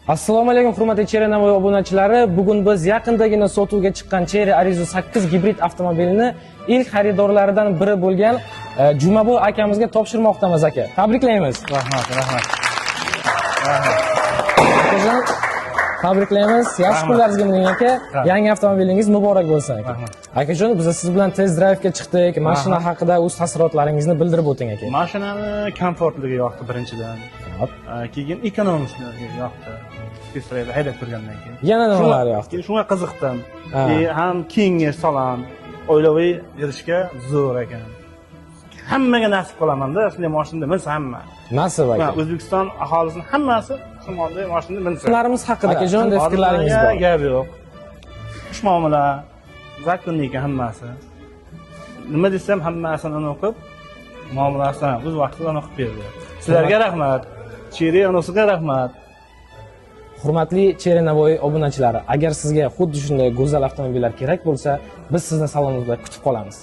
Assalomu alaykum, hurmatli Chery Navoiy obunachilari. Bugun biz yaqindagina sotuvga chiqqan Chery Arrizo 8 gibrid avtomobilini ilk xaridorlaridan biri bo'lgan Jumaboy akamizga topshirmoqdamiz, aka. Tabriklaymiz. Rahmat, rahmat. Akajon, tabriklaymiz. Yaxshi Rahmat. Kunlaringizga mining, aka. Rahmat. Yangi avtomobilingiz muborak bo'lsin, aka. Rahmat. Akajon, biz siz bilan test drive'ga chiqdik. Mashina haqida o'z taassurotlaringizni bildirib o'ting, aka. Mashinani komfortligi yoqdi birinchidan. Hop. Keyin ekonomligi yoqdi. Test drive haydab ko'rgandan keyin. Yana nimalar yoqdi? Shunga qiziqdim. Ha. Ham kengash salon, oilaviy yurishga zo'r ekan. Hammaga nasib qilamanda, shunday mashinada minsa hamma. Nasib, Ha, aka. O'zbekiston aholisini hammasi shunday mashinada minsa. Fikrlarimiz haqida, akajon, fikrlaringiz bor. Gap yo'q. Xush muomala, законный ekan hammasi. Nima desam, hammasini o'qib, muomalasini o'z vaqtida qilib berdi. Sizlarga rahmat. Chery onasiga rahmat. Hurmatli Chery Navoiy obunachilari, agar sizga xuddi shunday go'zal avtomobillar kerak bo'lsa, biz sizni salonimizda kutib qolamiz.